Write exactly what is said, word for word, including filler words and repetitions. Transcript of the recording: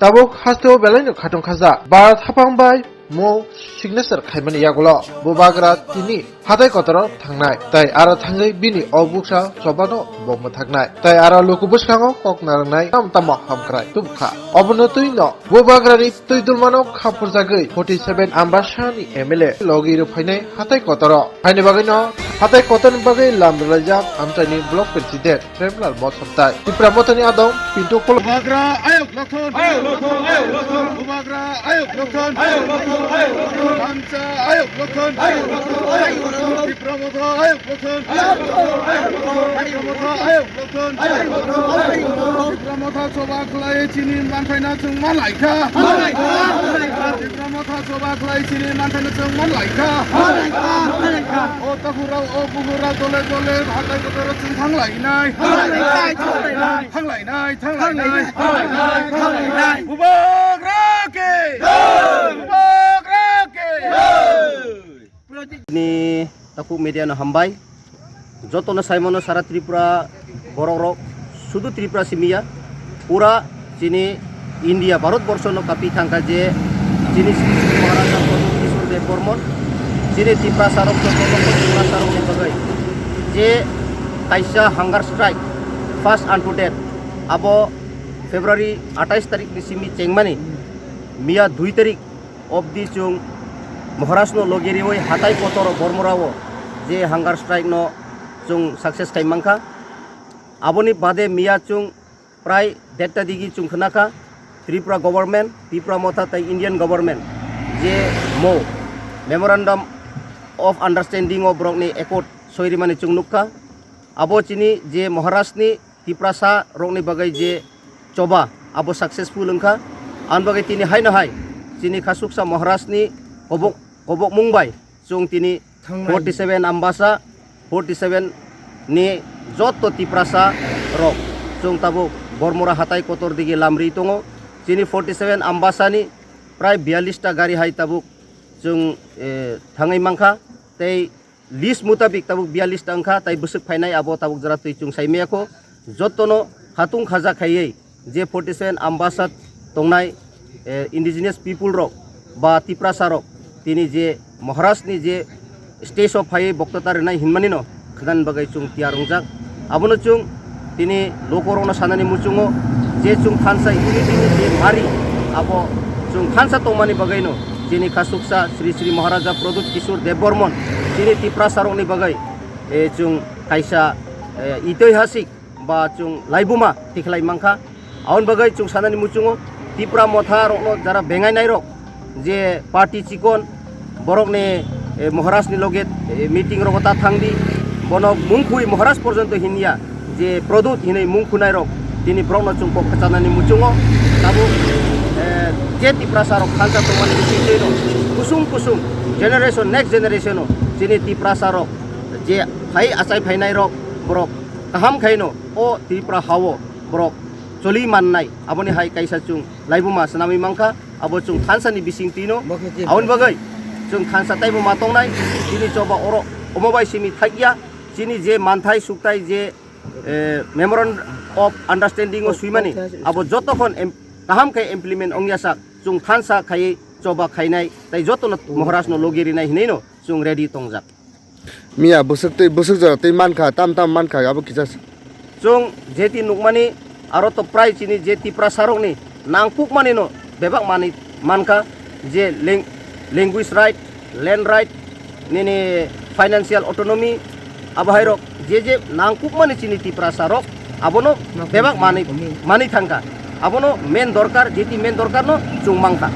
Tabuk hasteo belaino khatung khaja. Bharat haphang bai mo signature khaimani yagulo bubagra tini hatai kotoro thangnai. Tai aro thangwi bini o buksa chobano bo mwthaknai. Tai aro luku bwskango kok narwknai tam tamo hamkrai tubukha. Obono twino bubagrani twi dulmano khapurjagwi forty seven Ambasani M L A logi rw phainai hatai kotoro. Haini bagwino hatai kotorni bagwi lam rwlaijak amchaini block president Premlal Motha tai Tipra Mothani adong Pintu Kolo. Bubagra ayok lothon. Ayok lothon, ayok lothon. Bubagra ayok lothon. Ayok lothon, ayok lothon. Amcha ayok lothon. Ayok lothon, ayok lothon. Tipra Motha ayok lothon. Ayok lothon, ayok lothon. Tipra Motha ayok lothon. Ayok lothon, ayok lothon. Tipra Motha choba khlai chini manthaino chwng manlaikha. Manlaikha, manlaikha. Tipra Motha choba khlai chini manthaino chwng manlaikha. Manlaikha, manlaikha. O takhurok, o bukhurok dole dole hatai kotoro chwng thanglainai. Thanglainai, thanglainai. Thanglainai, thanglainai. Thanglainai, thanglainai, thanglainai. Bubagra ke! Jai! Bubagra ke! Jai! Ni takhuk media no hambai. Jotono saimano sara Tripura borok rok, sudu Tripura simiya, pura chini India, Bharat borsho no kapi thangkha je chini Sri Sri Maharaja Pradyut Kishore Dev Barman, chini Tiprasa rok jotono Tiprasa rok ni bagwi je kaisa hunger strike, fast unto death, abo February atais tarik ni simi chengmani, miya dui tarik obdi chwng Maharaj no logi riwi hatai kotor Bormora o je hunger strike no chwng success khai mankha. Aboni bade miya chwng prai derta digi chwng khwnakha Tripura government, Tipra Motha tai Indian government je mo Memorandum of Understanding o borokni accord soi rimani chwng nukha. Abo chini je Maharaj ni Tiprasa rokni bagwi je choba abo successful wngkha. Aboni bagwi tini haino hai chini khasuksa Maharaj ni kobok, kobokmung bai chwng tini Thangnai. Forty seven Ambasa, forty seven ni jotto Tiprasa rok chwng tabuk Bormora hatai kotor digi lamri tongo. Chini forty seven Ambasa ni prai biyallis ta gari hai tabuk chwng, eh, thangwi mankha. Tei list mutabik tabuk biyallis ta wngkha, tai bwswk phainai abo tabuk jora twi chwng sai maya kho. Jottono khatung khaja khaiwi je forty seven Ambasa tongnai, eh, indigenous people rok ba Tiprasa rok tini je Maharaj ni je stage o phaiwi boktota rwnai hinmani no khwnani bagwi chwng tiyar wngjak. Abono chwng tini lukurokno sanani muchungo je chwng thansa unity ni je mari abo chwng thansa tongmani bagwino chini khasuksa Sri Sri Maharaja Pradyut Kishore Dev Barman chini Tiprasa rokni bagwi, eh, chwng kaisa, eh, itoihasik ba chwng laibuma tikhlai mankha. Aboni bagwi chwng sanani muchungo Tipra Motha rokno jara bengai nai rok je party chikon borokni, eh, Maharaj ni loge, eh, meeting rogo ta thangdi, bono mungkhui Maharaj porjonto hinliya je Pradyut hinwi mungkhunai rok tini borokno chwng kok kwchanani muchungo tabuk, eh, je Tiprasa rok thansa tongmani bisingtwi rok kusung kusung generation, next generation o chini Tiprasa rok je phai achai phainai rok borok kaham khaino o Tripura hao borok choli mannai, aboni hai kaisa chwng laibuma swnamwi mankha, abo chwng thansa ni bisingtwi no. Aboni bagwi chwng thansa taibo ma tongnai, chini choba oro omo bai simi thakya, chini je manthai sukthai je, eh, Memorandum of Understanding o swimani, abo jotokhon em-, kaham khe implement ongya sak, chwng thansa khaiwi choba khainai, tai jotono Maharaj no logi rinai hinwi no chwng ready tongjak. Miya bwswk twi, bwswk jora twi mankha, tam tam mankha, abo kisa se. Chwng jeti nukmani aro to prai chini je Tiprasa rokni nangkukmani no bebak manwi mankha, je lang-, language right, land right, nini financial autonomy, abo hai rok je je nangkukmani chini Tiprasa rok abono bebak manwi, manwi thangkha. Abono main dorkar, jeti main dorkar no chwng mankha.